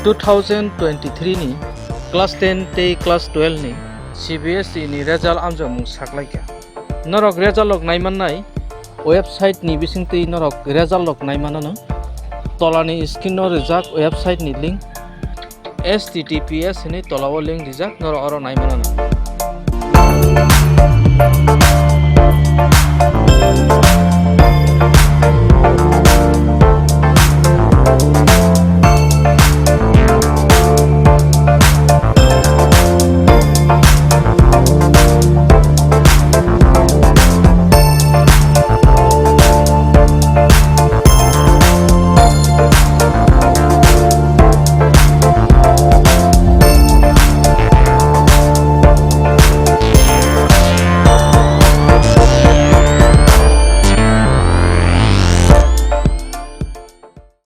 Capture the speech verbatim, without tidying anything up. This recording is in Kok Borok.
Two thousand twenty-three ni class ten tei class twelve ni C B S E ni result amjokmung saklaikha. Norok result rok naimannai website ni bisingtwi norok result rok naimanano. Tolani screen o rijak website ni link, H T T P S hinwi tolao link rijak, norok oro naimanano.